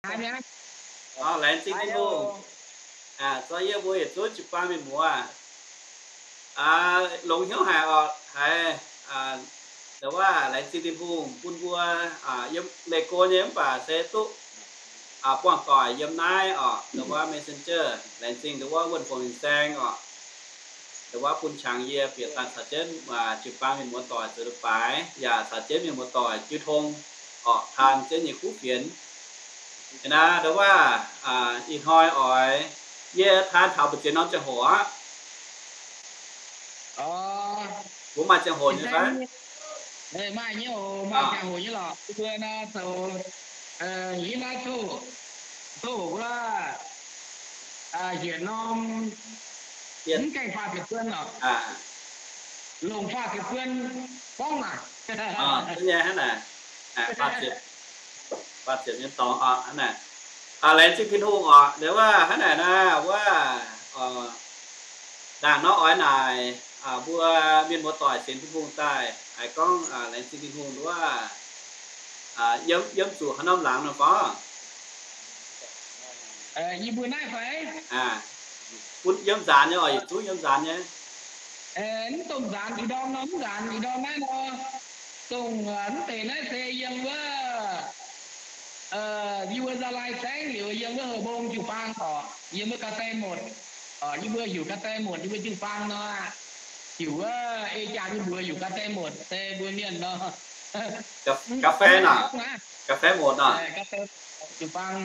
Laengz zingh Tin-Hungh. Zorqv yie mbuo yietc zungv jiu-baang mienh muoz longx hnyouv haic oc, haiz ndongc wuov laengz zingh Tin-Hungh bun mbuo yiem leih go nyei mv baac se duqv buangh doic yiem naaiv oc, ndongc wuov Messenger, laengz zingh ndongc wuov Wuonh Fongc Fin-Saeng oc, ndongc wuov bun qangx yie bieqc daaih caux jienv jiu-baang mienh muoz-doic zoux leiz-baaix, yaac caux jienv mienh muoz-doic jiu tong oc, taan jienv nyei kuv fienx. Aa, ndongc wuov ih hnoi oix yie taan taux mbu'ziex norm ziangh hoc aqv. Mbuo maaih ziangh hoc nyei fai? Maaih nyei oc, maaih ziangh hoc nyei lorqc. Mbuo nor zoux hitv naaiv tov, tov wuov hietc norm mv gaengh faah ziepc buon lorqc. Longc faah ziepc buon gorngv naaic. Nyei hnangv naaic, faah ziepc, faah ziepc nyei dorngx hnangv naaic. Laengz zingh Tin-Hungh oc, ndongc wuov hnangv naaic naaic wuov, ndaangc nor oix naaic mbuo mienh muoz-doic sienx Tin-Hungh daaih haiz gorngv laengz zingh Tin-Hungh wuov, yiem zuqc haaix norm laangz nor fai? Yie mbuo naaiv fai? Bun yiem nzaanx nyei oc, yietc zungv yiem nzaanx nyei. Mv dongh nzaanx ih ndorm nor, mv nzaanx ih ndorm naaiv nor, dongh mv deix naaiv se yiem wuov, yie mbuo Gia Lai saengv liuz yiem wuov Heuc Mbong jiu-baang oc, yiem wuov Gaa Die Motc. Yie mbuo heuc Gaa Die Motc, yie mbuo jiu-baang nor, heuc wuov ei jaax nyei mbuox heuc Gaa Die Motc, se mbuo mienh nor. Gaa Die Motc nor. Jiu-baang.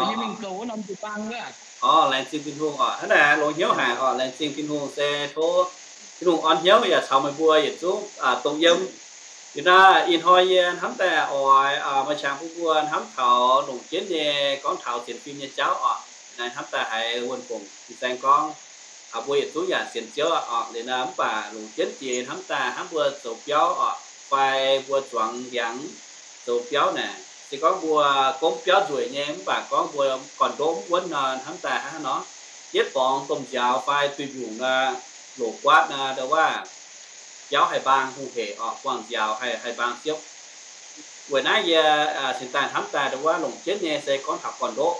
Yie mingh goux wuov norm jiu-baang wuov. Orqc, laengz zingh Tin-Hungh oc. Hnangv naaic longx hnyouv haic oc. Laengz zingh Tin-Hungh se tov Tin-Hungh orn hnyouv yaac caux meih mbuo yietc zungv dongh yiem. Yiem naaiv ih hnoi yie hnamv daaih oix maaih qangx bun mbuo hnamv taux longc jienv nyei gorngv taux sienx fim nyei jauv oc. Naaiv hnamv daaih haiz Wuonh Fongc Fin-Saeng gorngv, mbuo yietc zungv yaac sienx Ziouv oc. Liuz naaiv mv baac longc jienv jiex hnamv daaih hnamv mbuo zoux biauv oc, fai mbuo zuangx ndiangx zoux biauv naaic, se gorngv mbuo gomv biauv nzueic nyei, mv baac gorngv mbuo gorn-ndoqv mv wuonv nor, hnamv daaih hnangv nor, yietv borngz domh nziaaux fai duih mbiungc nor, loc guaatv nor, ndongc wuov biauv haih mbaang hungh hec oc, buangh nziaaux haih haih mbaang siepv. Weic naaiv yie cingx daaih hnamv daaih ndongc wuov longc jienv nyei se gorngv taux gorn-ndoqv.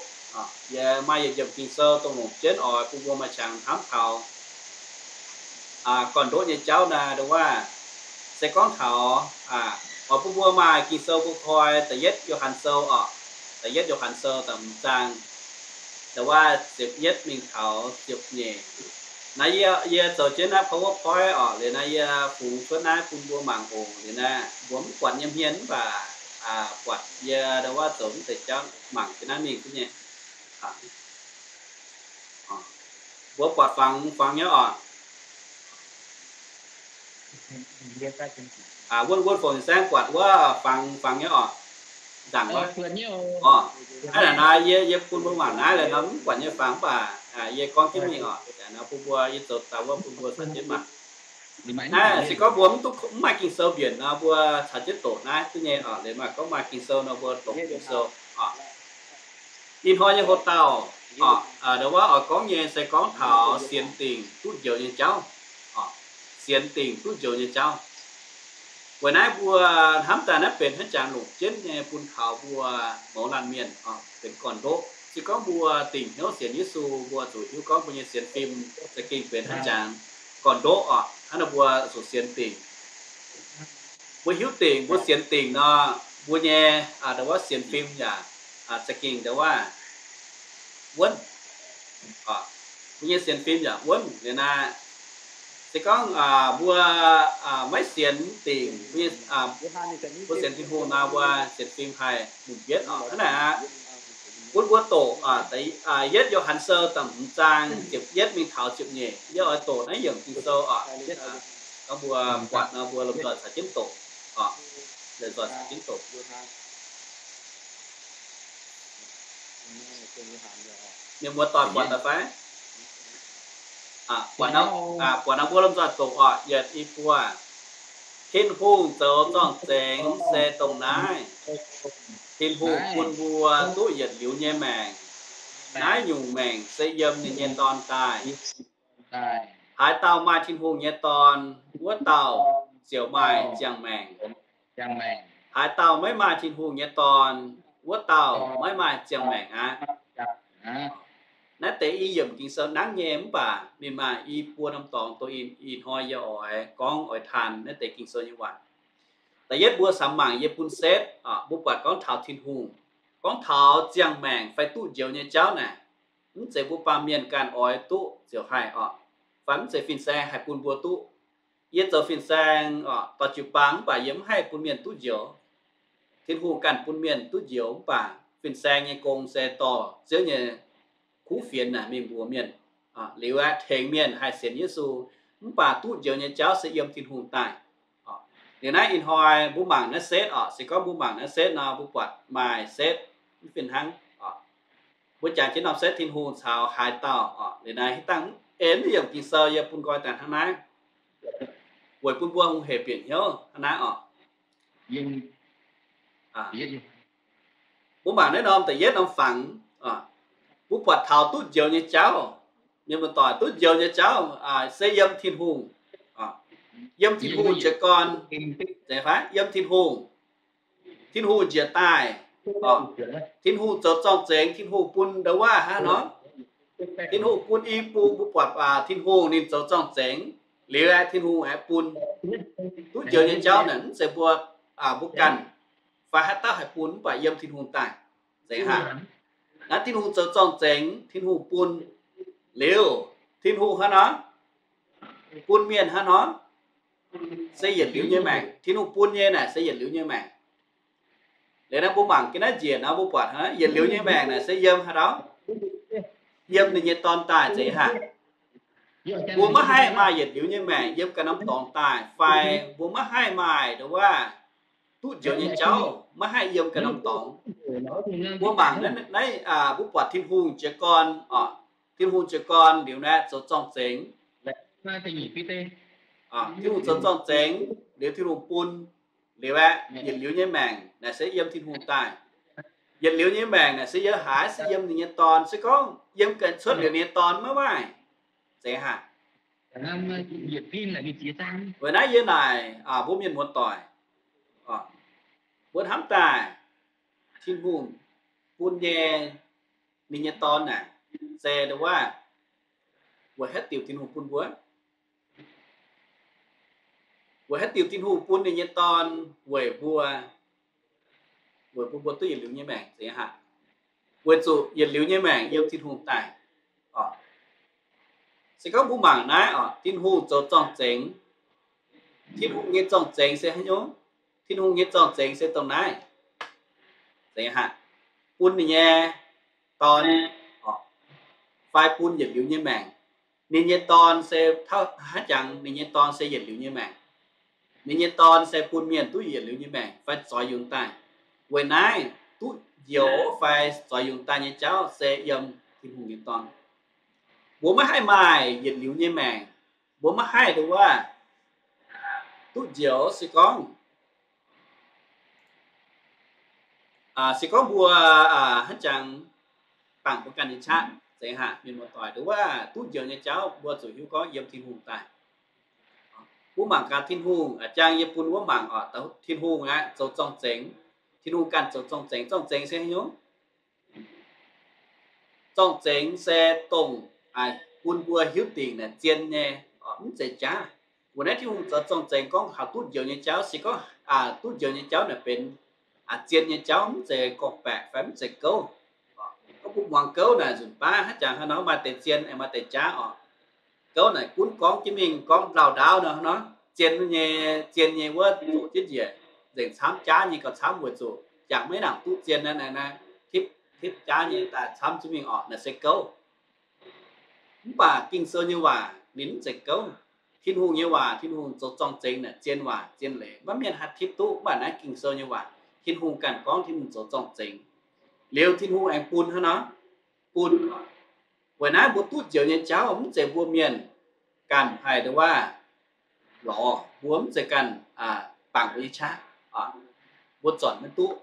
Yie maaih yietc yiemc Ging-Sou dongh longc jienv oix bun mbuo maaih qangx hnamv taux gorn-ndoqv nyei jauv naaic, ndongc wuov se gorngv taux oix bun mbuo maaih Ging-Sou mbuo koi da'yietv Yo^han Sou oc, da'yietv Yo^han Sou da'hmz zaang, ndongc wuov ziepc yietv mingh taux ziepc nyeic. Naaiv yie, yie zoux jienv naaiv PowerPoint oc, liuz naaiv yie fungx cuotv naaiv bun mbuo mangc oc. Liuz naaiv mbuo mv buatc nyei hmien mv baac buatc yie ndongc wuov zoux mv deix jauv mangc jienv naaiv mingh duqv nyei. Mbuo buatc fangx fangx nyei oc. Wuov, Wuonh Fongc Fin-Saeng buatc wuov fangx fangx nyei oc. Nzangc wuov. Hnangv naaic nor, yie, yie bun mbuo mangc naaiv liuz nor mv buatc nyei fangx mv baac yie gorngv jienv mingh oc. Nzangc nor bun mbuo yie zoux daaih wuov bun mbuo caux jienv mangc. Naaiv se gorngv mbuo mv duqv, mv maaih Ging-Sou mbienc nor, mbuo caux jienv doqc naaiv duqv nyei oc. Liuz maaih gorngv maaih Ging-Sou nor, mbuo doqc Ging-Sou oc. Ih hnoi nyei hoc-dauh oc, ndongc wuov oix gorngv nyei se gorngv taux sienx dingc duqv njoux nyei jauv. Sienx dingc duqv njoux nyei jauv. Weic naaiv mbuo hnamv daaih naaiv benx hnangv jangx longc jienv nyei bun taux mbuo mouz laanh mienh oc, benx gorn-ndoqv. Se gorngv mbuo dingc hnyouv sienx Yesu, mbuo zuqc hiuv gorngv mbuo nyei sienx fim za'gengh benx hnangv jangx gorn-ndoqv oc. Hnangv naaiv mbuo zuqc sienx dingc. Mbuo hiuv dingc, mbuo sienx dingc nor, mbuo nyei ndongc wuov sienx fim yaac za'gengh ndongc wuov wuonv. Mbuo nyei sienx fim yaac wuonv liuz naaiv. Se gorngv mbuo maiv sienx dingc, mbuo sienx Tin-Hungh nor, mbuo sienx fim haih mv yietv oc. Hnangv naaic aqv, bun mbuo doqc yietv Yo^han Sou da'hmz zaang ziepc yietv mingh taux ziepc nyeic. Yie oix doqc naaiv yiemc Ging-Sou oc. Gorngv mbuo buatc nor, mbuo lomh nzoih caux jienv doqc oc. Lomh nzoih caux jienv doqc. Mienh muoz-doic buatc daaih fai? Buatc nor mbuo lomh nzoih doqc oc. Yietc, i buo. Tin-Hungh zoux zorng-zengx se dongh naaiv. Tin-Hungh bun mbuo duqv yietc liuz nyei maengc. Naaiv nyungc maengc se yiem ninh nyei Dorn daaih. Haaix dauh maaih Tin-Hungh nyei Dorn, wuov dauh ziouc maaih ziangh maengc. Haaix dauh maiv maaih Tin-Hungh nyei Dorn, wuov dauh maiv maaih ziangh maengc aqv. Naaiv deix i yiemc Ging-Sou nangv nyei, mv baac ninh maaih i buo norm dorngx dongh ih hnoi yie oix gorngv oix taan naaiv deix Ging-Sou nyei waac. Da'yietv mbuo samx mangc yie bun setv, mbuo buatc gorngv taux Tin-Hungh, gorngv taux ziangh maengc fai duqv njoux nyei jauv naaic, mv zeiz mbuo baamh mienh ganh oix duqv ziouc haih oc, fai mv zeiz fin-saeng haih bun mbuo duqv. Yie zoux fin-saeng oc, dorh jiu-baang mv baac yie mv haih bun mienh duqv njoux. Tin-Hungh ganh bun mienh duqv njoux, mv baac fin-saeng nyei gong se dorh Ziouv nyei kuv fienx naaic mingh mbuox mienh, liuz aeqv, tengx mienh haih sienx Yesu. Mv baac duqv njoux nyei jauv se yiem Tin-Hungh daaih. Liuz naaiv ih hnoi mbuo mangc naaiv setv oc, se gorngv mbuo mangc naaiv setv nor, mbuo buatc maaih setv mv fih hnangv. Mbuo jangx jienv norm setv Tin-Hungh caux haaix dauh oc. Liuz naaiv hitv dangh en yiemc Ging-Sou yie bun nqoi daaih hnangv naaiv, weic bun mbuo hungh hec bieqc hnyouv hnangv naaiv oc. Mbuo mangc naaiv norm da'yietv norm fangx, mbuo buatc taux duqv njoux nyei jauv. Mienh muoz-doic, duqv njoux nyei jauv se yiem Tin-Hungh. Yiem Tin-Hungh jiez gorn, zeiz fai yiem Tin-Hungh. Tin-Hungh njiec daaih, Tin-Hungh zoux zorng-zengx, Tin-Hungh bun ndau wuov hnangv nor. Tin-Hungh bun i bung, mbuo buatc Tin-Hungh ninh zoux zorng-zengx, liuz aeqv, Tin-Hungh aeqv bun. Duqv njoux nyei jauv naaic mv zeiz mbuo, mbuo ganh fai haaix dauh haih bun, mv baac yiem Tin-Hungh daaih. Zeiz hnangv. Naaiv Tin-Hungh zoux zorng-zengx, Tin-Hungh bun. Liuz, Tin-Hungh hnangv nor, bun mienh hnangv nor, se yietc liuz nyei maengc. Tin-Hungh bun nyei naaic se yietc liuz nyei maengc. Liuz naaiv mbuo mangc ga'naaiv njiec nor mbuo buatc hnangv, yietc liuz nyei maengc naaic se yiem haaix dauh? Yiem ninh nyei Dorn daaih. Zeiz hnangv. Mbuo maiv haih maaih yietc liuz nyei maengc yiem ganh norm dorngx daaih, fai mbuo maiv haih maaih ndau wuov duqv njoux nyei jauv maiv haih yiem ganh norm dorngx. Mbuo mangc naaiv, mbuo buatc Tin-Hungh jiez gorn oc. Tin-Hungh jiez gorn liuz naaiv zoux zorng-zengx. Tin-Hungh zoux zorng-zengx liuz Tin-Hungh bun. Liuz aeqv, yietc liuz nyei maengc naaic se yiem Tin-Hungh daaih. Yietc liuz nyei maengc naaic se yiem haaix? Se yiem ninh nyei Dorn. Se gorngv yiem ganh cuotv liuz ninh nyei Dorn maiv maaih. Zeiz hnangv. Weic naaiv yie naaic mbuo mienh muoz-doic, mbuo hnamv daaih Tin-Hungh bun nyei ninh nyei Dorn naaic, se ndau wuov, weic haaix diuc Tin-Hungh bun mbuo? Weic haaix diuc Tin-Hungh bun ninh nyei Dorn weic mbuo, weic bun mbuo duqv yietc liuz nyei maengc? Zeiz hnangv. Weic zuqc yietc liuz nyei maengc yiem Tin-Hungh daaih. Se gorngv mbuo mangc naaiv oc, Tin-Hungh zoux zorng-zengx. Tin-Hungh nyei zorng-zengx se haaix nyungc? Tin-Hungh nyei zorng-zengx se dongh naaiv. Zeiz hnangv. Bun ninh nyei Dorn, fai bun yietc liuz nyei maengc. Ninh nyei Dorn se hnangv jangx, ninh nyei Dorn se yietc liuz nyei maengc. Ninh nyei Dorn se bun mienh duqv yietc liuz nyei maengc fai zoix yungz daaih. Weic naaiv duqv njoux fai zoix yungz daaih nyei jauv se yiem Tin-Hungh nyei Dorn. Mbuo maiv haih maaih yietc liuz nyei maengc. Mbuo maiv haih ndau wuov duqv njoux. Se gorngv, se gorngv mbuo hnangv jangx bangc mbuo ganh nyei qaqv, zeiz hnangv. Mienh muoz-doic, ndau wuov duqv njoux nyei jauv mbuo zuqc hiuv gorngv yiem Tin-Hungh daaih. Mbuo mangc gaax Tin-Hungh, jang yie bun wuov mangc oc, Tin-Hungh aeqv, zoux zorng-zengx. Tin-Hungh ganh zoux zorng-zengx. Zorng-zengx se haaix nyungc? Zorng-zengx se dongh bun mbuo hiuv dingc naaic zien nyei, mv zeiz jaav. Weic naaiv Tin-Hungh zoux zorng-zengx gorngv taux duqv njoux nyei jauv. Se gorngv duqv njoux nyei jauv naaic benx zien nyei jauv, mv zeiz gorngv-baeqc fai mv zeiz gouv. Gorngv mbuo muangx gouv naaic nzunc baav hnangv jangx haaix nor maaih deix zien, maaih deix jaav oc. Gouv naaic gunv gorngv jienv mingh gorngv lauh ndaauv nor, zien nyei, zien nyei wuov zoqc jienv njiec, nzengc camv jaav nyei gauh camv weic zuqc jangx maiv nangc duqv zien naaiv, tipv, tipv jaav nyei daaih camv jienv mingh oc, naaiv se gouv. Mv baac Ging-Sou nyei waac ninh mv zeiz gouv. Tin-Hungh nyei waac, Tin-Hungh zoux zorng-zengx naaic zien waac zien leiz, maiv mienh haih tipv duqv. Mv baac naaiv Ging-Sou nyei waac, Tin-Hungh ganh gorngv Tin-Hungh zoux zorng-zengx. Liuz Tin-Hungh aengx bun hnangv nor, bun. Weic naaiv mbuo duqv njoux nyei jauv mv zeiz mbuo mienh ganh haih ndau wuov lorz, mbuo mv zeiz ganh bangc mbuo nyei qaqv, mbuo zornc maiv duqv.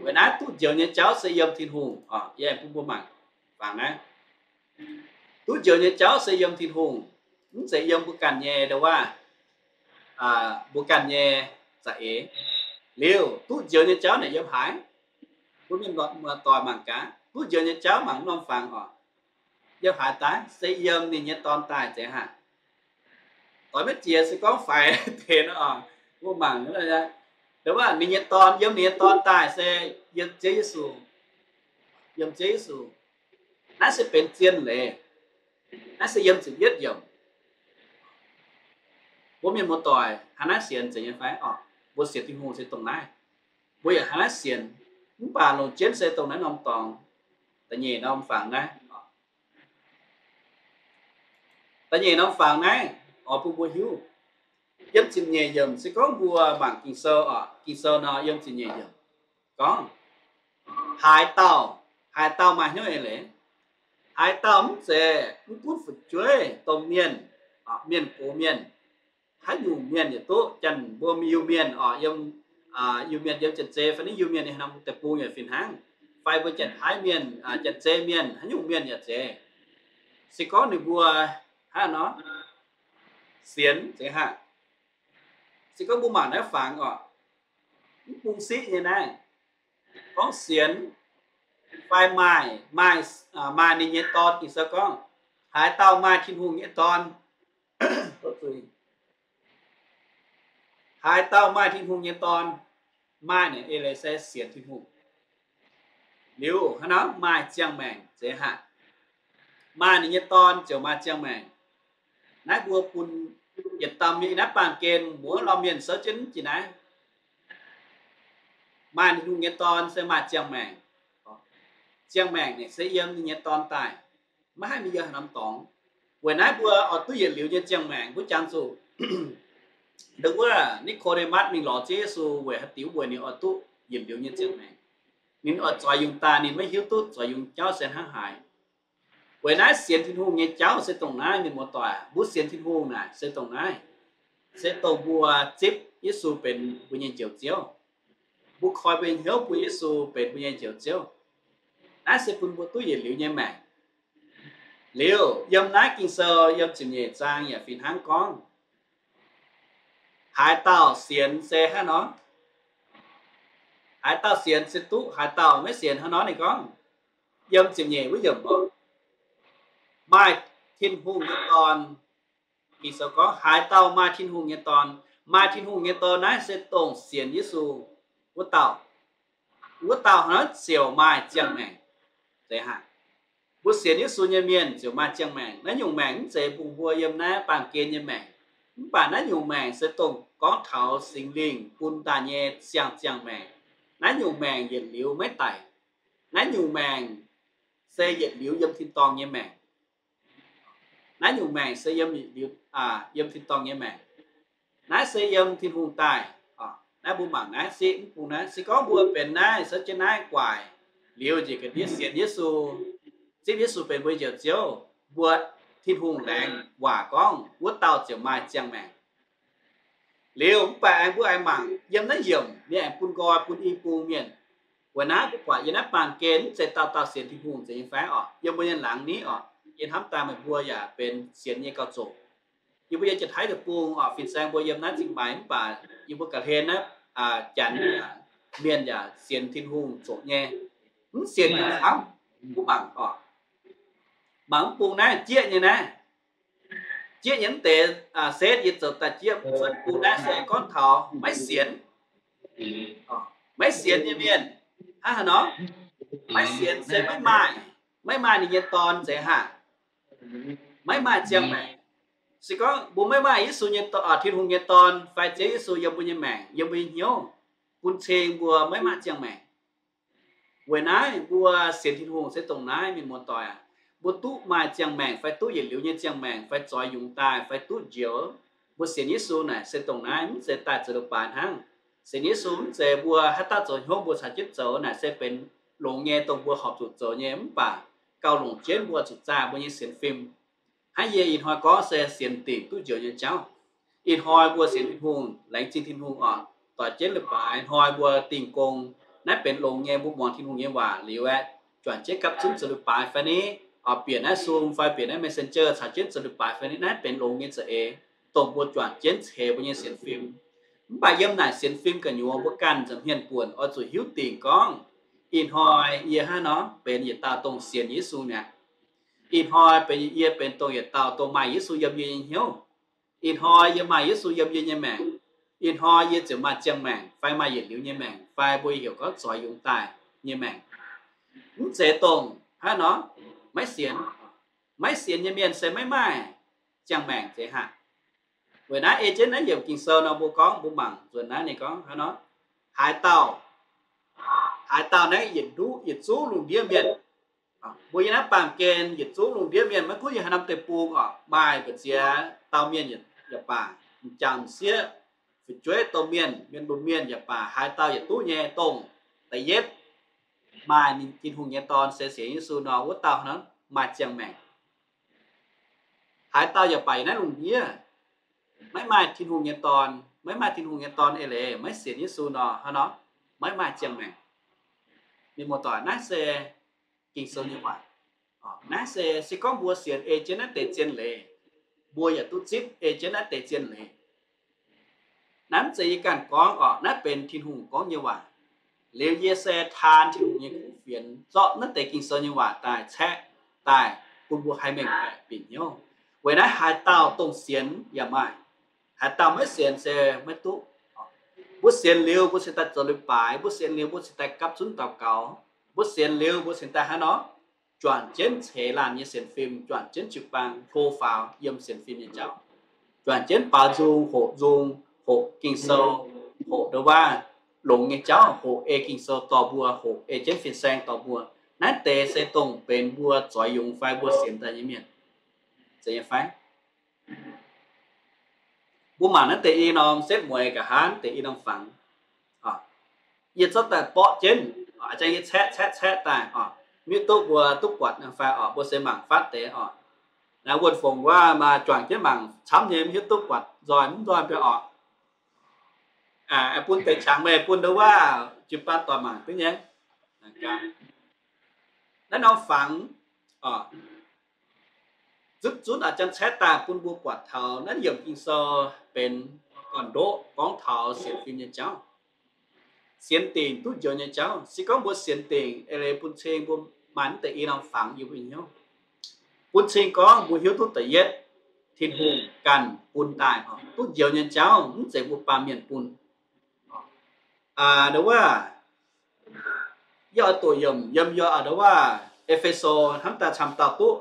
Weic naaiv duqv njoux nyei jauv se yiem Tin-Hungh. Yie aengx bun mbuo mangc, mangc naaiv. Duqv njoux nyei jauv se yiem Tin-Hungh, mv zeiz yiem mbuo ganh nyei ndau wuov, mbuo ganh nyei za'eix. Liuz duqv njoux nyei jauv naaic yiem haaix? Mbuo mienh muoz-doic mangc gaax, duqv njoux nyei jauv mangc norm fangx oc. Yiem haaix daaih? Se yiem ninh nyei Dorn daaih zeiz haic. Doix maiv jiex se gorngv faix deix nor, mbuo mangc, ninh nyei Dorn, yiem ninh nyei Dorn daaih se yiem Ziouv Yesu. Yiem Ziouv Yesu. Naaiv se benx zien leiz. Naaiv se yiem ziepc yietv yiemc. Mbuo mienh muoz-doic hnangv naaiv sienx zeiz nyei fai oc? Mbuo sienx Tin-Hungh se dongh naaiv. Mbuo yaac hnangv naaiv sienx. Mv baac longc jienv se dongh naaiv norm dorngx, da'nyeic norm fangx naaiv. Da'nyeic norm fangx naaiv oix bun mbuo hiuv. Yiem ziepc nyeic yiemc se gorngv mbuo mangc Ging-Sou oc, Ging-Sou nor yiem ziepc nyeic yiemc gorngv, haaix dauh, haaix dauh maaih hnyouv eix leiz, haaix dauh mv zeiz, mv gunv fu'jueiv, domh mienh, mienh gox mienh, haaix nyungc mienh yietc duqv, janx mbuo Iu-Mienh oc, yiem, Iu-Mienh yiem Janx-Zei fai niv Iu-Mienh nyei haaix norm deic-bung yaac fih hnangv, fai mbuo Janx-Taiv Mienh, Janx-Zei Mienh, haaix nyungc mienh yaac zeiz. Se gorngv ninh mbuo hnangv nor sienx zeiz haic. Se gorngv mbuo mangc naaiv fangx oc, mv bung siqv nyei naaiv, gorngv sienx fai maaih, maaih, maaih ninh nyei Dorn, Ging-Sou gorngv, haaix dauh maaih Tin-Hungh nyei Dorn, haaix dauh maaih Tin-Hungh nyei Dorn, maaih naaic eix leiz se sienx Tin-Hungh. Liuz hnangv nor maaih ziangh maengc zeiz haic. Maaih ninh nyei Dorn ziouc maaih ziangh maengc. Naaiv mbuo bun yietc dauh mienh naaiv baamh gen muoz-lorm mienh souv jienv jiex naaiv. Maaih Tin-Hungh nyei Dorn se maaih ziangh maengc. Ziangh maengc naaic se yiem ninh nyei Dorn daaih. Maiv haih mingh yiem haaix norm dorngx. Weic naaiv mbuo oix duqv yietc liuz nyei ziangh maengc. Mbuo jangx zuqc ndongc wuov Ni^ko^nde^matv mingh lorz Ziouv Yesu weic haaix diuc? Weic ninh oix duqv yietc liuz nyei ziangh maengc. Ninh oix zoix yungz daaih, ninh maiv hiuv duqv zoux nyei jauv se hnangv haaix. Weic naaiv sienx Tin-Hungh nyei jauv se dongh naaiv, mienh muoz-doic. Mbuo sienx Tin-Hungh naaic se dongh naaiv, se dongh mbuo zipv Yesu benx mbuo nyei Njoux Ziouv. Mbuo koi mbuo nyei hnyouv bun Yesu benx mbuo nyei Njoux Ziouv. Naaiv se bun mbuo duqv yietc liuz nyei maengc. Liuz yiem naaiv Ging-Sou yiem ziepc nyeic zaang yaac fih hnangv gorngv, haaix dauh sienx se hnangv nor, haaix dauh sienx se duqv, haaix dauh maiv sienx hnangv nor. Ninh gorngv yiem ziepc nyeic wuov yiemc oc, maaih Tin-Hungh nyei Dorn. Ging-Sou gorngv haaix dauh maaih Tin-Hungh nyei Dorn, maaih Tin-Hungh nyei Dorn naaiv se dongh sienx Yesu wuov dauh. Wuov dauh hnangv ziouc maaih ziangh maengc. Zeiz haic. Mbuo sienx Yesu nyei mienh ziouc maaih ziangh maengc. Naaiv nyungc maengc mv zeiz bun mbuo yiem naaiv baamh gen nyei maengc. Mv baac naaiv nyungc maengc se dongh gorngv taux Singx Lingh bun daaih nyei ziangh ziangh maengc. Naaiv nyungc maengc yietc liuz maiv daic. Naaiv nyungc maengc se yietc liuz yiem tin-dorngh nyei maengc. Naaiv nyungc maengc se yiem, yiem tin-dorngh nyei maengc. Naaiv se yiem Tin-Hungh daaih. Naaiv mbuo mangc naaiv se mv bung naaiv, se gorngv mbuo benx naaiv, souv jienv naaiv guaic liuz njiec ga'ndiev sienx Yesu, zipv Yesu benx mbuo Njoux Ziouv, mbuo, Tin-Hungh laengz waac gorngv wuov dauh ziouc maaih ziangh maengc. Liuz mv baac aengx mbuo aengx mangc yiem naaiv yiemc, ninh aengx bun nqoi bun i bung mienh. Weic naaiv mbuo buatc yiem naaiv baamh gen mv zeiz dauh dauh sienx Tin-Hungh zeiz nyei fai oc. Yiem mbuo nyei laangz ni oc, yie hnamv daaih meih mbuo yaac benx sienx nyei gauh zoqc. Yie mbuo yiem Janx-Taiv deic-bung oc, fin-saeng mbuo yiem naaiv Zingh Maix, mv baac yie mbuo ga'hlen naaiv Janx yaac, mienh yaac sienx Tin-Hungh zoqc nyei. Mv sienx yaac camv. Mbuo mangc oc, mangc mv bung naaiv jieqv nyei naaiv, jieqv nyei mv deix setv yie zoux daaih jieqv cuotv bung naaiv se gorngv taux maiv sienx, maiv sienx nyei mienh. Hnangv haaix nor? Maiv sienx se maiv maaih, maiv maaih ninh nyei Dorn zeiz haic, maiv maaih ziangh maengc. Se gorngv mbuo maiv maaih Yesu nyei, Tin-Hungh nyei Dorn fai Ziouv Yesu yiem mbuo nyei maengc, yiem mbuo nyei hnyouv, bun cing mbuo maiv maaih ziangh maengc. Weic naaiv mbuo sienx Tin-Hungh se dongh naaiv, mienh muoz-doic aac. Mbuo duqv maaih ziangh maengc fai duqv yietc liuz nyei ziangh maengc fai zoix yungz daaih fai duqv njoux, mbuo sienx Yesu naaic se dongh naaiv, mv zeiz daaih zoux leiz-baaix hnangv. Sienx Yesu mv zeiz mbuo haaix dauh zoux hnyouv mbuo caux jienv zoux naaic se benx longx nyei, dongh mbuo horpc zuqc zoux nyei, mv baac gauh longc jienv mbuo zuqc zaah mbuo nyei sienx fim. Hnangv yie ih hnoi gorngv se sienx dingc duqv njoux nyei jauv. Ih hnoi mbuo sienx Tin-Hungh, laengz zingh Tin-Hungh oc, doix jienv leiz-baaix hnoi mbuo dingh gong. Naaiv benx longx nyei, mbuo muangx Tin-Hungh nyei waac liuz aeqv, juangc jienv gapv zunv zoux leiz-baaix fai ni, oc, bieqc naaiv Zoom fai bieqc naaiv Messenger caux jienv zoux leiz-baaix fai ni, naaiv benx longx nyei za'eix, dongh mbuo juangc jienv ceix mbuo nyei sienx fim. Mv baac yiem naaic sienx fim gu'nyuoz mbuo ganh nza'hmien buonc oix zuqc hiuv dingc gorngv Ih hnoi yie hnangv nor benx yietc dauh dongh sienx Yesu mi'aqv. Ih hnoi benx yie benx dongh yietc dauh dongh maaih Yesu yiem yie nyei hnyouv. Ih hnoi yie maaih Yesu yiem yie nyei maengc. Ih hnoi yie ziouc maaih ziangh maengc fai maaih yietc liuz nyei maengc fai mbuo heuc gorngv zoix yungz daaih nyei maengc. Mv zeiz dongh hnangv nor maiv sienx, maiv sienx nyei mienh se maiv maaih ziangh maengc zeiz haic. Weic naaiv ei jienv naaiv yiemc Ging-Sou nor mbuo gorngv mbuo mangc nzuonx naaiv ninh gorngv hnangv nor, haaix dauh, haaix dauh naaiv yietc nduqc yietc zungv lungh ndiev mienh, mbuo yiem naaiv baamh gen yietc zungv lungh ndiev mienh, maiv gunv yiem haaix norm deic-bung oc, maaih mbu'ziex dauh mienh yaac baac, m'jangc m'sieqv, fu'jueiv domh mienh, mienh lunx mienh yaac baac, haaix dauh yietc duqv nyei dongh da'yietv maaih ninh Tin-Hungh nyei Dorn se sienx Yesu nor, wuov dauh hnangv maaih ziangh maengc. Haaix dauh yaac baac yiem naaiv lungh ndiev maiv maaih Tin-Hungh nyei Dorn, maiv maaih Tin-Hungh nyei Dorn eix leiz maiv sienx Yesu nor, hnangv nor maiv maaih ziangh maengc. Mienh muoz-doic, naaiv se Ging-Sou nyei waac. Naaiv se, se gorngv mbuo sienx ei jienv naaiv deix zien leiz, mbuo yaac duqv zipv ei jienv naaiv deix zien leiz. Naaiv mv zeiz yie ganh gorngv oc, naaiv benx Tin-Hungh gorngv nyei waac. Liuz yie se taan Tin-Hungh nyei kuv fienx zorqv naaiv deix Ging-Sou nyei waac daaih caeqv daaih bun mbuo haih mengh baeqc bieqc hnyouv. Weic naaiv haaix dauh dongh sienx yaac maaih, haaix dauh maiv sienx se maiv duqv. Mbuo sienx liuz mbuo cingx daaih zoux leiz-baaix, mbuo sienx liuz mbuo cingx daaih gapv zunv daux gaux, mbuo sienx liuz mbuo cingx daaih hnangv nor juangc jienv ceix laanh nyei sienx fim, juangc jienv jiu-baang hlo faaux yiem sienx fim nyei jauv, juangc jienv baaux nzung hoqc nzung, hoqc Ging-Sou, hoqc ndo waav longx nyei jauv, hoqc ei Ging-Sou dorh mbuo, hoqc ei jienv fin-saeng dorh mbuo. Naaiv deix se dongh benx mbuo zoix yungz fai mbuo sienx daaih nyei mienh. Zeiz nyei fai? Mbuo mangc naaiv deix i norm setv mueiz nqa'haav deix i norm fangx. Yie zorqv daaih borqv jienv, a'jang yie caeqv caeqv caeqv daaih oc, mv hiuv duqv mbuo duqv buatc fai oc, mbuo se mangc fatv deix oc. Naaiv wuonh fongc wuov maaih juangc jienv mangc camv nyei, mv hiuv duqv buatc nzoih mv nzoih mbiauz oc. Bun deix qangx meih bun ndo waav jiu-baang doic mangc duqv nyei. Naaiv norm fangx oc, zutv zunv a'jang caeqv daaih bun mbuo buatc taux naaiv yiemc Ging-Sou benx gorn-ndoqv gorngv taux sienx fim nyei jauv. Sienx dingc duqv njoux nyei jauv. Se gorngv mbuo sienx dingc eix leiz bun cing mbuo maaih mv deix i norm fangx yiem mbuo hnyouv. Bun cing gorngv mbuo hiuv duqv da'yietv, Tin-Hungh ganh bun daaih duqv njoux nyei jauv mv zeiz mbuo baamh mienh bun. Ndo wuov, yie oix doqc yiemc yiem yie ndo wuov E^fe^so hnamv daaih camv dauh duqv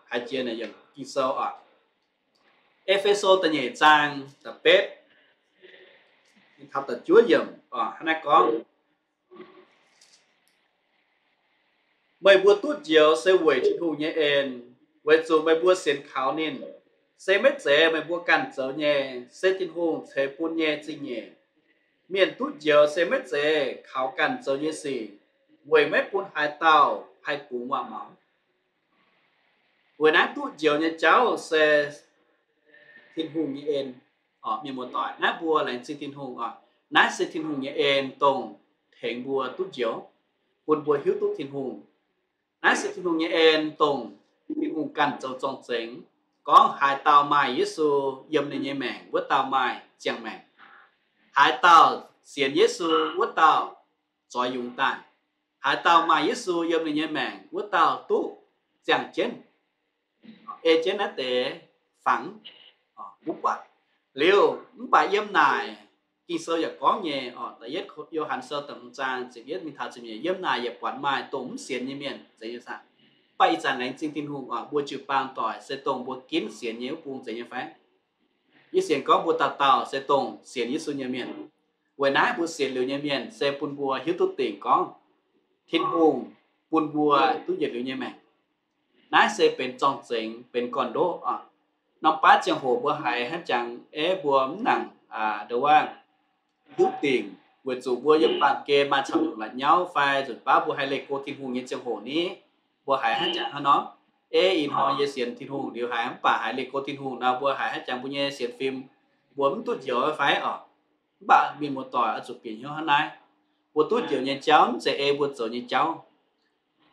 haiz jiex naaic yiemc Ging-Sou oc. E^fe^so da'nyeic zaang da'betv, taux da'juov yiemc oc, hnangv naaiv gorngv, meih mbuo duqv njoux se weic Tin-Hungh nyei en, weic zuqc meih mbuo sienx kaux ninh. Se maiv zeiz meih mbuo ganh zoux nyei, se Tin-Hungh ceix bun nyei zingh nyeic. Mienh duqv njoux se maiv zeiz kaux ganh zoux nyei sic, weic maiv bun haaix dauh haih bungx waac-maux. Weic naaiv duqv njoux nyei jauv se Tin-Hungh nyei en. Mienh muoz-doic, naaiv mbuo laengz zingh Tin-Hungh oc. Naaiv se Tin-Hungh nyei en dongh tengx mbuo duqv njoux, bun mbuo hiuv duqv Tin-Hungh. Naaiv se Tin-Hungh nyei en dongh Tin-Hungh ganh zoux zorng-zengx, gorngv haaix dauh maaih Yesu yiem ninh nyei maengc, wuov dauh maaih ziangh maengc. Haaix dauh sienx Yesu, wuov dauh zoix yungz daaih. Haaix dauh maaih Yesu yiem ninh nyei maengc, wuov dauh duqv ziangh jienv. Ei jienv naaiv deix fangx, mbuo buatc liuz, mv baac yiem naaic Ging-Sou yaac gorngv nyei oc, da'yietv Yo^han Sou da'hmz zaang ziepc yietv mingh taux ziepc nyeic, yiem naaic yaac buatc maaih dongh mv sienx nyei mienh zeiz nyei saah. Mv baac ih zanc laengz zingh Tin-Hungh oc, mbuo jiu-baang doic se dongh mbuo ginv sienx nyei wuov bung zeiz nyei fai? Yie sienx gorngv mbuo dauh dauh se dongh sienx Yesu nyei mienh. Weic naaiv mbuo sienx liuz nyei mienh se bun mbuo hiuv duqv dingc gorngv Tin-Hungh bun mbuo duqv yietc liuz nyei maengc. Naaiv se benx zorng-zengx, benx gorn-ndoqv oc. Norm baav ziangh hoc mbuo haiz hnangv jangx, ei, mbuo mv nangc ndo wuov hiuv dingc, weic zuqc mbuo yiem baamh gen maaih camv nyungc la'nyauv fai nzunc baav mbuo haih leih go Tin-Hungh nyei ziangh hoc ni, mbuo haiz hnangv jangx hnangv nor, ei, ih hnoi yie sienx Tin-Hungh liuz haiz mv baac haiz leih go Tin-Hungh nor, mbuo haiz hnangv jangx mbuo nyei sienx fim mbuo mv duqv njoux fai oc. Mv baac mienh muoz-doic oix zuqc bieqc hnyouv hnangv naaiv. Mbuo duqv njoux nyei jauv mv zeiz ei mbuo zoux nyei jauv.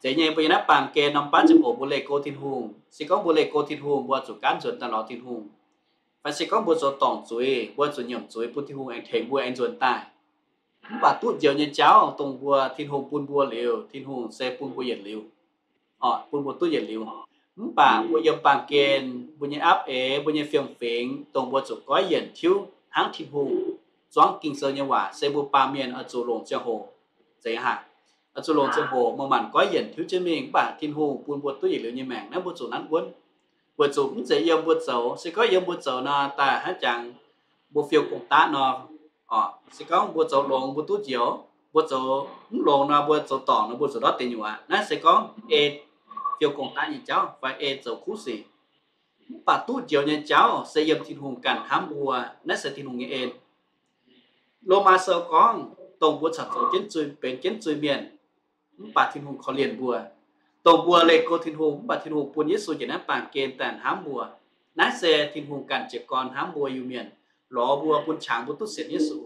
Zeiz nyei, mbuo yiem naaiv baamh gen norm baav ziangh hoc mbuo leih go Tin-Hungh. Se gorngv mbuo leih go Tin-Hungh, mbuo zuqc gaanv nzuonx daaih lorz Tin-Hungh. Fai se gorngv mbuo zoux dorngc zuiz, mbuo zuqc nyiemc zuiz bun Tin-Hungh aengx tengx mbuo aengx nzuonx daaih. Mv baac duqv njoux nyei jauv dongh mbuo Tin-Hungh bun mbuo liuz, Tin-Hungh se bun mbuo yietc liuz, bun mbuo duqv yietc liuz. Mv baac mbuo yiem baamh gen, mbuo nyei apv eix, mbuo nyei fiem-fingx, dongh mbuo zuqc goiv yienc tiuv hnangv Tin-Hungh zuangv Ging-Sou nyei waac, se mbuo baamh mienh oix zuqc longc ziangh hoc. Zeiz haic, oix zuqc longc ziangh hoc, mbuo maanc goiv yienc tiuv jienv mingh. Mv baac Tin-Hungh bun mbuo duqv yietc liuz nyei maengc naaiv, mbuo zuqc nanv wuonv, weic zuqc mv zeiz yiem mbuo zoux. Se gorngv yiem mbuo zoux nor, daaih hnangv jangx mbuo fiou gong-daqv nor, se gorngv mbuo zoux longx mbuo duqv njoux, mbuo zoux mv longx nor mbuo zoux dorngc nor mbuo zuqc ndortv deic nyuoqc aqv. Naaiv se gorngv ei fiou gong-daqv nyei jauv fai ei zoux kuv sic. Mv baac duqv njoux nyei jauv se yiem Tin-Hungh ganh hnamv mbuo. Naaiv se Tin-Hungh nyei en. Lomaa Sou gorngv, dongh mbuo caux zoux jienv zuiz, benx jienv zuiz-mienh, mv baac Tin-Hungh korv-lienh mbuo. Dongh mbuo leih go Tin-Hungh, mv baac Tin-Hungh bun Yesu njiec naaiv baamh gen daaih hnamv mbuo. Naaiv se Tin-Hungh ganh jiez gorn hnamv mbuo Iu-Mienh, lorz mbuo, bun qangx mbuo duqv sienx Yesu.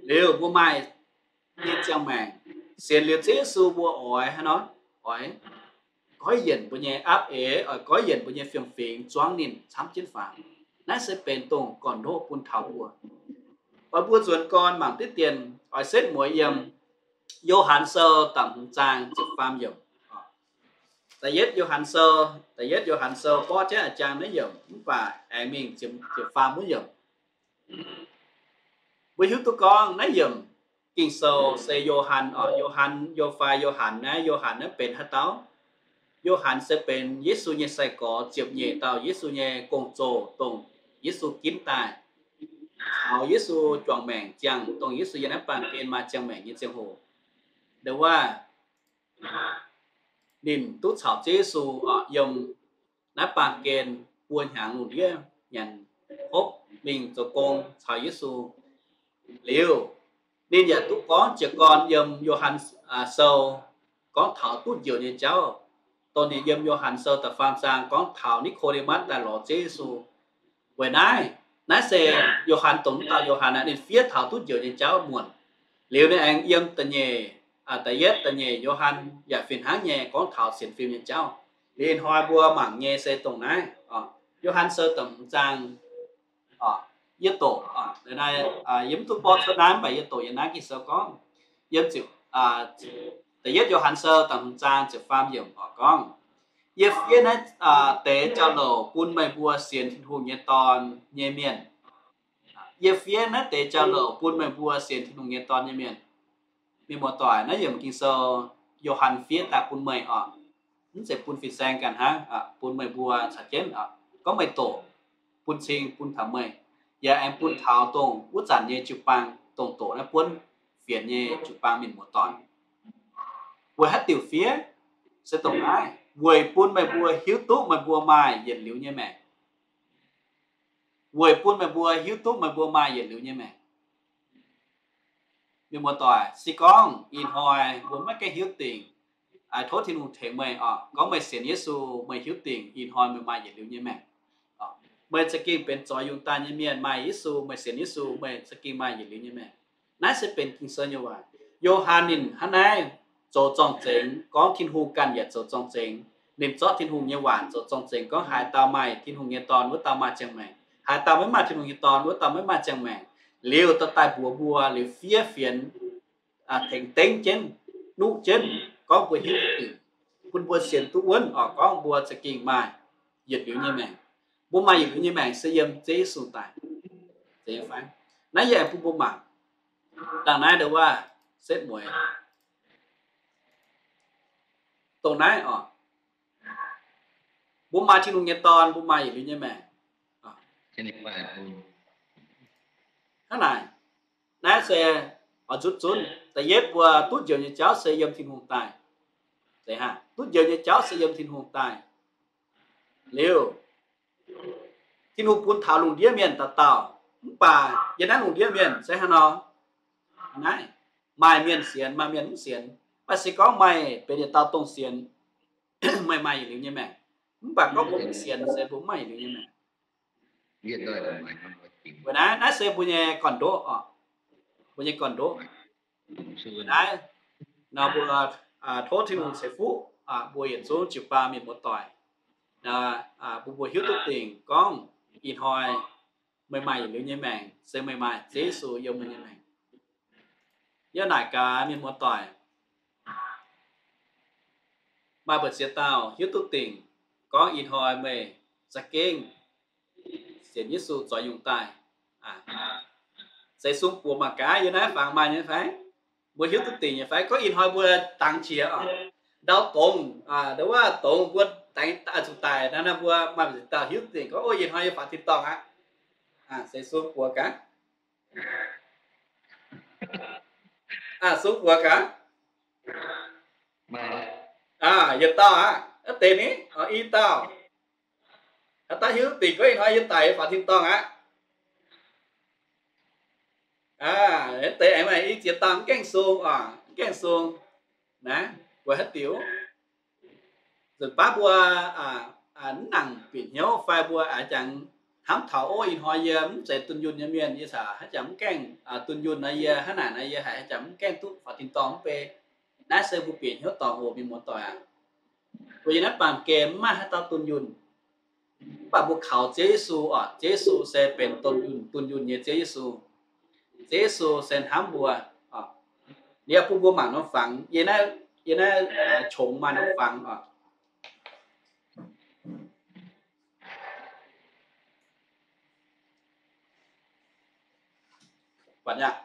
Liuz mbuo maaih nyei ziangh maengc, sienx liuz Ziouv Yesu mbuo oix haaix nor? Oix goiv yienc mbuo nyei apv eix, oix goiv yienc mbuo nyei fiem-fingx, zuangv ninh camv jienv faaux. Naaiv se benx dongh gorn-ndoqv bun taux mbuo. Oix mbuo nzuonx gorn mangc diqv dien, oix setv mueiz yiem Yo^han Sou da'hmz zaang ziepc faam yiemc. Da'yietv Yo^han Sou, da'yietv Yo^han Sou borqv jienv a'jang naaiv yiemc, mv baac aengx mingh ziepc, ziepc faam wuov yiemc. Mbuo hiuv duqv gorngv naaiv yiemc Ging-Sou se Yo^han oc. Yo^han, Yo fai Yo^han naaiv, Yo^han naaiv benx haaix dauh? Yo^han se benx Yesu nyei sai-gorx, ziepc nyeic dauh Yesu nyei gong-zoh, dongh Yesu ginv daaih caux Yesu juangc maengc ziangh, dongh Yesu yiem naaiv baamh gen maaih ziangh maengc nyei ziangh hoc. Ndo wuov, ninh duqv caux Ziouv Yesu oc yiem naaiv baamh gen buo hnyangx lungh ndiev nyanc hopv mingh zoux gong caux Yesu. Liuz, ninh yaac duqv gorngv jiez gorn yiem Yo^han Sou gorngv taux duqv njoux nyei jauv, dongh ninh yiem Yo^han Sou da'faam zaang gorngv taux Ni^ko^nde^matv daaih lorz Ziouv Yesu. Weic naaiv, naaiv se Yo^han dongh mv dauh Yo^han aqv, ninh fiev taux duqv njoux nyei jauv muonc. Liuz ninh aengx yiem da'nyeic, da'yietv, da'nyeic Yo^han yaac fih hnangv nyei gorngv taux sienx fim nyei jauv. Liuz ih hnoi mbuo mangc nyei se dongh naaiv, Yo^han Sou da'hmz zaang. Yie doqc, yie mv duqv borqv cuotv naaiv, mv baac yie doqc yiem naaiv Ging-Sou gorngv, yiem ziepc, da'yietv Yo^han Sou da'hmz zaang ziepc faam yiemc oc gorngv, Yie fiev naaiv deix jauv-louc bun meih mbuo sienx Tin-Hungh nyei Dorn nyei mienh. Yie fiev naaiv deix jauv-louc bun meih mbuo sienx Tin-Hungh nyei Dorn nyei mienh. Mienh muoz-doic, naaiv yiemc Ging-Sou Yo^han fiev daaih bun meih oc. Mv zeiz bun fin-saeng ganh hnangv, bun meih mbuo caux jienv oc. Gorngv meih doqc, bun cing bun taux meih, yaac aengx bun taux dongh wuov zanc nyei jiu-baang dongh doqc naaiv buonv fienx nyei jiu-baang mienh muoz-doic. Weic haaix diuc fiev? Se dongh naaiv, weic bun meih mbuo hiuv duqv meih mbuo maaih yietc liuz nyei maengc. Weic bun meih mbuo hiuv duqv meih mbuo maaih yietc liuz nyei maengc. Mienh muoz-doic, se gorngv ih hnoi mbuo maiv gaengh hiuv dingc, tov Tin-Hungh tengx meih oc. Gorngv meih sienx Yesu, meih hiuv dingc ih hnoi meih maaih yietc liuz nyei maengc. Meih za'gengh benx zoix yungh daaih nyei mienh, maaih Yesu, meih sienx Yesu, meih za'gengh maaih yietc liuz nyei maengc. Naaiv se benx Ging-Sou nyei waac. Yo^han ninh hnangv naaiv zoux zorng-zengx, gorngv Tin-Hungh ganh yaac zoux zorng-zengx. Ninh zorqv Tin-Hungh nyei waac zoux zorng-zengx gorngv haaix dauh maaih Tin-Hungh nyei Dorn, wuov dauh maaih ziangh maengc. Haaix dauh maiv maaih Tin-Hungh nyei Dorn, wuov dauh maiv maaih ziangh maengc. Liuz dorh daaih mbuox mbuo, liuz fiev fienx, tengx dengv jienv, nuqv jienv, gorngv mbuo hiuv dingc, bun mbuo sienx duqv wuonv oc, gorngv mbuo za'gengh maaih yietc liuz nyei maengc. Mbuo maaih yietc liuz nyei maengc se yiem Ziouv Yesu daaih. Naaiv yie aengx bun mbuo mangc. Dangh naaiv ndo wuov setv mueiz. Dongh naaiv oc. Mbuo maaih Tin-Hungh nyei Dorn, mbuo maaih yietc liuz nyei maengc. Hnangv naaic, naaiv se oix nzutv zunv. Da'yietv mbuo duqv njoux nyei jauv se yiem Tin-Hungh daaih. Duqv njoux nyei jauv se yiem Tin-Hungh daaih. Liuz, Tin-Hungh bun taux lungh ndiev mienh dauh dauh, mv baac yiem naaiv lungh ndiev mienh se hnangv nor, naaiv, maaih mienh sienx, maaih mienh mv sienx. Mv baac se gorngv meih benx yietc dauh dongh sienx, meih maaih yietc liuz nyei maengc. Mv baac gorngv mbuo mv sienx se mbuo mv maaih yietc liuz nyei maengc. Weic naaiv, naaiv se mbuo nyei gorn-ndoqv oc. Mbuo nyei gorn-ndoqv. Naaiv nor mbuo tov Tin-Hungh ceix fuqv mbuo yietc zungv jiu-baang mienh muoz-doic, bun mbuo hiuv duqv dingc gorngv ih hnoi meih maaih yietc liuz nyei maengc se meih maaih Ziouv Yesu yiem meih nyei maengc. Yie naaic gaax mienh muoz-doic, maaih mbu'ziex dauh hiuv duqv dingc gorngv ih hnoi meih za'gengh sienx Yesu zoux yungz daaih, se sung buoz mangc gaax yie naaiv fangx maaih nyei fai? Mbuo hiuv duqv dingc nyei fai? Gorngv ih hnoi mbuo dangx qiex oc, ndau dongz, ndau wuov dongz mbuo dangx zuqc daic naaiv, mbuo maaih mbu'ziex dauh hiuv duqv dingc gorngv, o, ih hnoi yie faaux tin-dorngh aqv. Se sung buoz gaax. Sung buoz gaax. Yietc dauh aqv. Deix ni, i dauh. Haaix dauh hiuv duqv dingc gorngv ih hnoi yie daic faaux tin-dorngh aqv. Deix aengx maaih i ziex dauh mv gaengh sung oc, mv gaengh sung. Naaiv weic haaix diuc? Nzunc baav mbuo mv nangc bieqc hnyouv fai mbuo a'jangx hnamv taux, o, ih hnoi yie mv zeiz dunh yunh nyei mienh, yie caux haaix jangx mv gaengh dunh yunh nor, yie hnangv naaic nor, yie haiz haaix jangx mv gaengh duqv faaux tin-dorngh mv bei. Naaiv se mbuo bieqc hnyouv dorngc oc, mienh muoz-doic aac. Mbuo yiem naaiv baamh gen mv maaih haaix dauh dunh yunh. Mv baac mbuo kaux Ziouv Yesu oc, Ziouv Yesu se benx dunh yunh, dunh yunh nyei Ziouv Yesu. Ziouv Yesu se hnamv mbuo oc. Liuz bun mbuo mangc norm fangx, yie naaiv, yie naaiv qongx maaih norm fangx oc. Buatc aqv.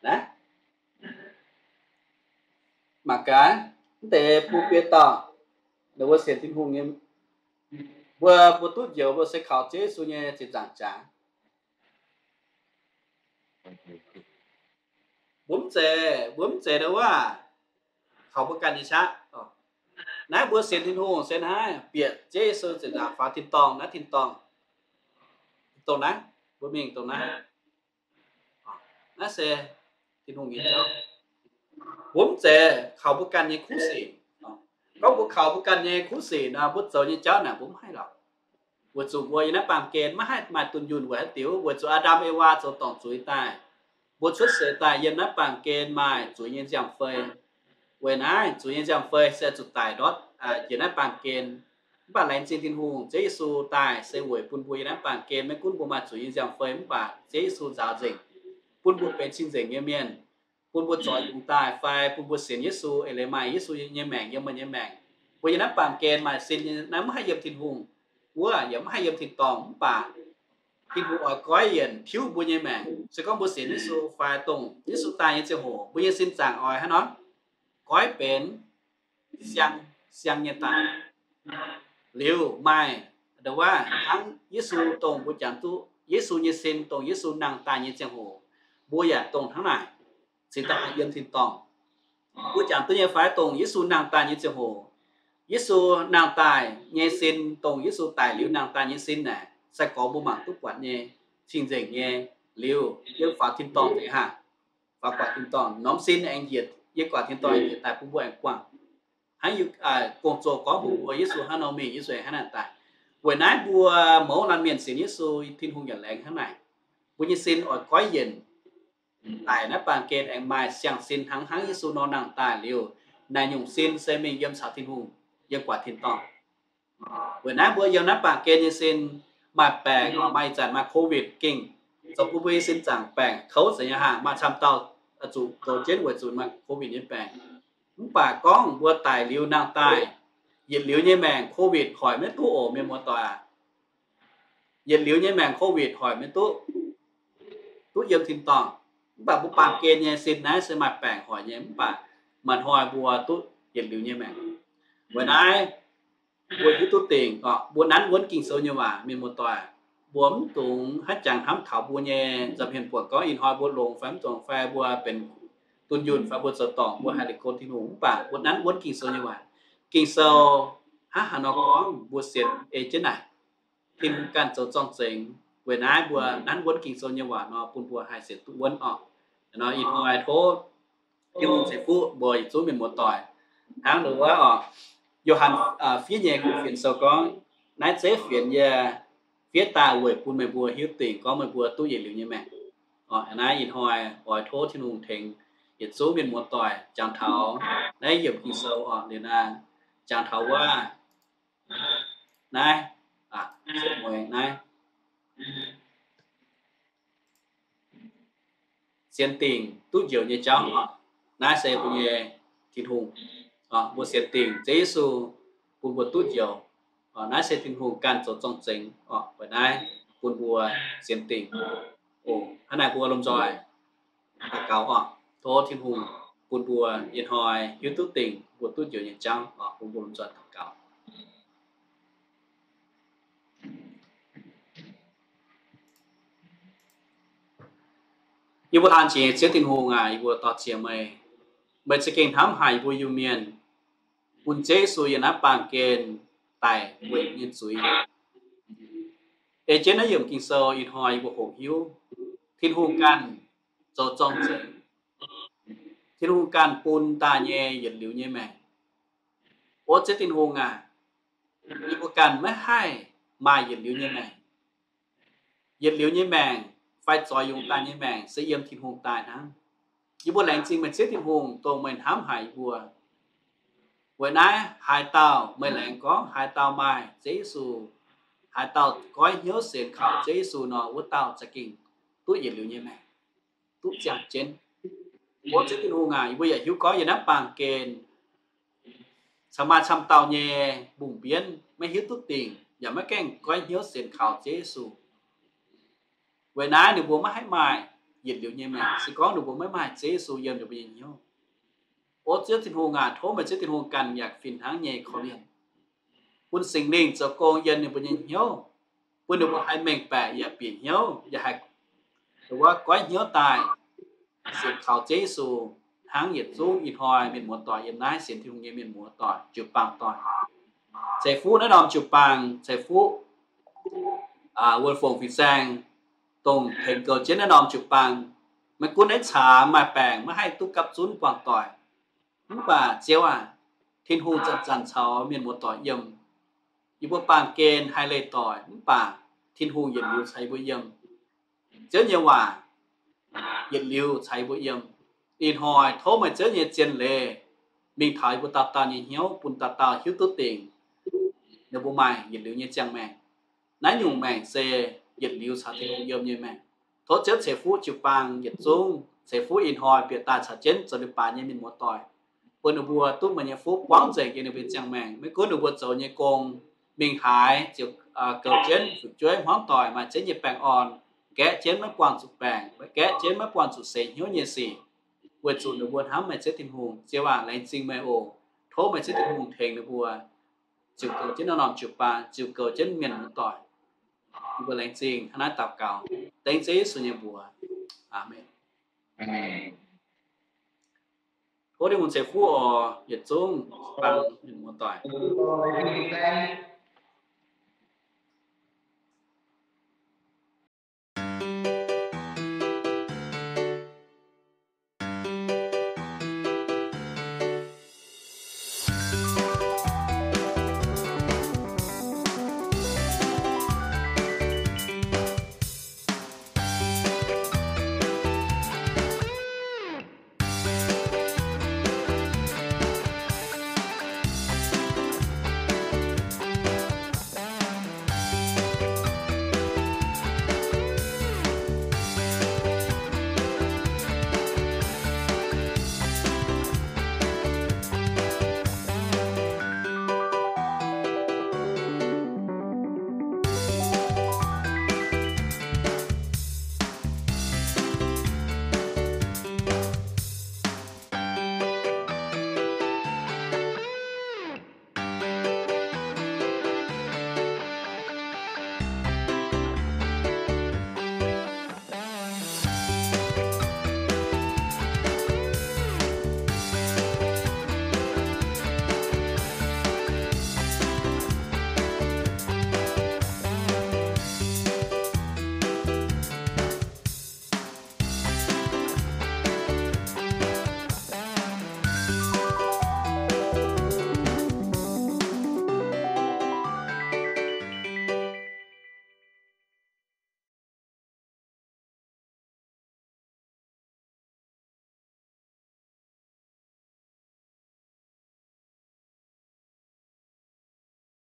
Naaiv, mangc gaax, mv deix bun biei dauh, ninh mbuo sienx Tin-Hungh nyei, mbuo, mbuo duqv njoux mbuo se kaux Ziouv Yesu nyei zinh nzaangc jaax. Mbuo mv zeiz, mbuo mv zeiz ndau wuov kaux mbuo ganh nyei qaqv. Naaiv mbuo sienx Tin-Hungh se naaiv bieqc Ziouv Yesu zinh nzaangc faaux tin-dorngh naaiv tin-dorngh. Dongh naaiv, mbuo mingh dongh naaiv. Naaiv se Tin-Hungh nyei jauv. Mbuo mv zeiz kaux mbuo ganh nyei kuv sic. Gorngv mbuo kaux mbuo ganh nyei kuv sic nor, mbuo zoux nyei jauv naaic mbuo mv haih lorqc. Weic zuqc mbuo yiem naaiv baamh gen maiv haih maaih dunh yunh weic haaix diuc? Weic zuqc Aa^ndam Ewaa zoux dorngc zuiz daaih, mbuo cuotv seix daaih yiem naaiv baamh gen maaih zuiz nyei nziaamv-fei. Weic naaiv zuiz nyei nziaamv-fei se zuqc daic ndortv njiec naaiv baamh gen. Mv baac laengz zingh Tin-Hungh, Ziouv Yesu daaih se weic bun mbuo yiem naaiv baamh gen maiv gunv mbuo maaih zuiz nyei nziaamv-fei, mv baac Ziouv Yesu nzaaux nzengc, bun mbuo benx cing-nzengc nyei mienh, bun mbuo zoux yungz daaih fai bun mbuo sienx Yesu eix leiz maaih Yesu nyei maengc yiem meih nyei maengc. Mbuo yiem naaiv baamh gen maaih sin nyei naaiv mv haih yiem Tin-Hungh wuov, yaac mv haih yiem tin-dorngh, mv baac Tin-Hungh oix goiv yienc tiuv mbuo nyei maengc. Se gorngv mbuo sienx Yesu fai dongh Yesu daaih nyei ziangh hoc, mbuo nyei sin zaangc oix hnangv nor goiv benx siang, siang nyei daaih. Liuz maaih ndau wuov hnangv Yesu dongh mbuo jangx duqv Yesu nyei sin, dongh Yesu nangh daaih nyei ziangh hoc, mbuo yaac dongh hnangv naaic cingx daaih yiem tin-dorngh. Mbuo jangx duqv nyei fai dongh Yesu nangh daaih nyei ziangh hoc, Yesu nangh daaih nyei sin, dongh Yesu daic liuz nangh daaih nyei sin naaic, sai-gorx mbuo mangc duqv buatc nyei, cing-nzengc nyei. Liuz yiem faaux tin-dorngh nzengc haah, faaux guaax tin-dorngh, norm sin aengx njiec, yiem guaax tin-dorngh aengx njiec daaih bun mbuo aengx buangh. Hnangv gong-zoh gorngv mbuox mbuo, Yesu hnangv nor mingh, Yesu aengx hnangv naaic daaih. Weic naaiv mbuo mouz laanh mienh sienx Yesu, Tin-Hungh yaac laengz hnangv naaic. Mbuo nyei sin oix goiv yienc daic naaiv baamh gen aengx maaih siang-sin hnangv, hnangv Yesu nor nangh daaih liuz, naaiv nyungc sin se mingh yiem caux Tin-Hungh, yiem guaax tin-dorngh. Weic naaiv mbuo yiem naaiv baamh gen nyei sin maaih baengc, maaih ih zanc maaih covid gengh zoux bun mbuo nyei sin zaangc baengc kouv za'nyeic haah, maaih camv dauh zuqc zoux jienv weic zuqc maaih covid nyei baengc. Mv baac gorngv mbuo daic liuz nangh daaih, yietc liuz nyei maengc covid hoic maiv duqv oc, mienh muoz-doic aac. Yietc liuz nyei maengc covid hoic maiv duqv, duqv yiem tin-dorngh. Mv baac mbuo baamh gen nyei sin naaiv se maaih baengc hoic nyei, mv baac maaih hnoi mbuo duqv yietc liuz nyei maengc. Weic naaiv mbuo hiuv duqv dingc oc, mbuo nanv wuonv Ging-Sou nyei waac, mienh muoz-doic. Mbuo mv dungx haiv jangx hnamv taux mbuo nyei nza'hmien buonc gorngv ih hnoi mbuo longx fai mv dungx fai mbuo benx dunh yunh fai mbuo zoux dorngc mbuo haih lingh go Tin-Hungh, mv baac mbuo nanv wuonv Ging-Sou nyei waac. Ging-Sou hnangv haaix nor gorngv mbuo sienx ei jienv naaic, Tin-Hungh ganh zoux zorng-zengx. Weic naaiv mbuo nanv wuonv Ging-Sou nyei waac nor bun mbuo haih sienx duqv wuonv oc. Nor ih hnoi tov Tin-Hungh ceix fuqv mbuo yietc zungv mienh muoz-doic. Hnangv nduov oc, Yo^han fiev nyei fienx sou gorngv, naaiv zeiv fienx yie fiev daaih weic bun meih mbuo hiuv dingc gorngv meih mbuo duqv yietc liuz nyei maengc. Naaiv ih hnoi oix tov Tin-Hungh tengx yietc zungv mienh muoz-doic jangx taux naaiv yiemc Ging-Sou oc. Liuz naaiv jangx taux wuov naaiv, naaiv, sienx dingc duqv njoux nyei jauv oc. Naaiv se mbuo nyei Tin-Hungh. Mbuo sienx dingc Ziouv Yesu bun mbuo duqv njoux. Naaiv se Tin-Hungh ganh zoux zorng-zengx oc. Weic naaiv bun mbuo sienx dingc. Oc, hnangv naaic mbuo lomh nzoih daux gaux oc. Tov Tin-Hungh bun mbuo ih hnoi hiuv duqv dingc mbuo duqv njoux nyei jauv oc. Bun mbuo lomh nzoih daux gaux. Yie mbuo laanh jiex Ziouv Tin-Hungh aac, yie mbuo dor-ziec meih. Meih za'gengh hnamv haic yie mbuo Iu-Mienh, bun Ziouv Yesu yiem naaiv baamh gen daic weic nyei zuiz. Ei jienv naaiv yiemc Ging-Sou ih hnoi yie mbuo hoqc hiuv, Tin-Hungh ganh zoux zorng-zengx. Tin-Hungh ganh bun daaih nyei yietc liuz nyei maengc. O Ziouv Tin-Hungh aac, yie mbuo ganh maiv haih maaih yietc liuz nyei maengc. Yietc liuz nyei maengc fai zoix yungz daaih nyei maengc se yiem Tin-Hungh daaih hnangv. Yie mbuo laengz zingh meih Ziouv Tin-Hungh dongh meih hnamv haic yie mbuo. Weic naaiv haaix dauh meih laengz gorngv haaix dauh maaih Ziouv Yesu, haaix dauh goiv hnyouv sienx kaux Ziouv Yesu nor, wuov dauh za'gengh duqv yietc liuz nyei maengc, duqv ziangh jienv. O Ziouv Tin-Hungh aac, yie mbuo yaac hiuv gorngv yiem naaiv baamh gen camv maaih camv dauh nyei mbungh mbienv maiv hiuv duqv dingc yaac maiv gaengh goiv hnyouv sienx kaux Ziouv Yesu. Weic naaiv ninh mbuo maiv haih maaih yietc liuz nyei maengc se gorngv ninh mbuo maiv maaih Ziouv Yesu yiem ninh mbuo nyei hnyouv. O Ziouv Tin-Hungh aac, tov meih Ziouv Tin-Hungh ganh yaac fih hnangv nyei korv-lienh, bun Singx Lingh zoux gong yiem ninh mbuo nyei hnyouv, bun ninh mbuo haih mengh baeqc yaac bieqc hnyouv, yaac haih goiv hnyouv daaih sienx kaux Ziouv Yesu, hnangv yietc zungv ih hnoi mienh muoz-doic yiem naaiv sienx Tin-Hungh nyei mienh muoz-doic, jiu-baang doic, ceix fuqv naaiv norm jiu-baang, ceix fuqv wuonh fongc fin-saeng, dongh tengx goux jienv naaiv norm jiu-baang. Maiv gunv naaiv caax maaih baengc maiv haih duqv gapv zunv buangh doic, mv baac Ziouv aac, Tin-Hungh zanc-zanc caux mienh muoz-doic yiem. Yie mbuo baamh gen haih leih doic, mv baac Tin-Hungh yietc liuz caux yie mbuo yiem. Ziouv nyei waac yietc liuz caux yie mbuo yiem. Ih hnoi tov meih Ziouv nyei zien leiz mingh taux yie mbuo dauh dauh nyei hnyouv, bun dauh dauh hiuv duqv dingc ninh mbuo maaih yietc liuz nyei ziangh maengc. Naaiv nyungc maengc se yietc liuz caux Tin-Hungh yiem nyei maengc. Tov Ziouv ceix fuqv jiu-baang yietc zungv, ceix fuqv ih hnoi bieqc daaih caux jienv zoux leiz-baaix nyei mienh muoz-doic, bun ninh mbuo duqv meih nyei fuqv buangv nzengc yiem ninh mbuo nyei ziangh maengc. Maiv gunv ninh mbuo zoux nyei gong mingh haaix, ziouc goux jienv fu'jueiv hmuangv doic maaih Ziouv nyei baengh orn, gaeqv jienv maiv buangh zuqc baengc, gaeqv jienv maiv buangh zuqc seix hnyouv nyei sic, weic zuqc ninh mbuo hnamv meih Ziouv Tin-Hungh. Ziouv aac, laengz zingh meih oc. Tov meih Ziouv Tin-Hungh tengx ninh mbuo ziouc goux jienv naaiv norm jiu-baang, ziouc goux jienv mienh muoz-doic. Yie mbuo laengz zingh hnangv naaiv daux gaux dengv Ziouv Yesu nyei mbuox. Aamen. Tov Tin-Hungh ceix fuqv oc, yietc zungv jiu-baang mienh muoz-doic.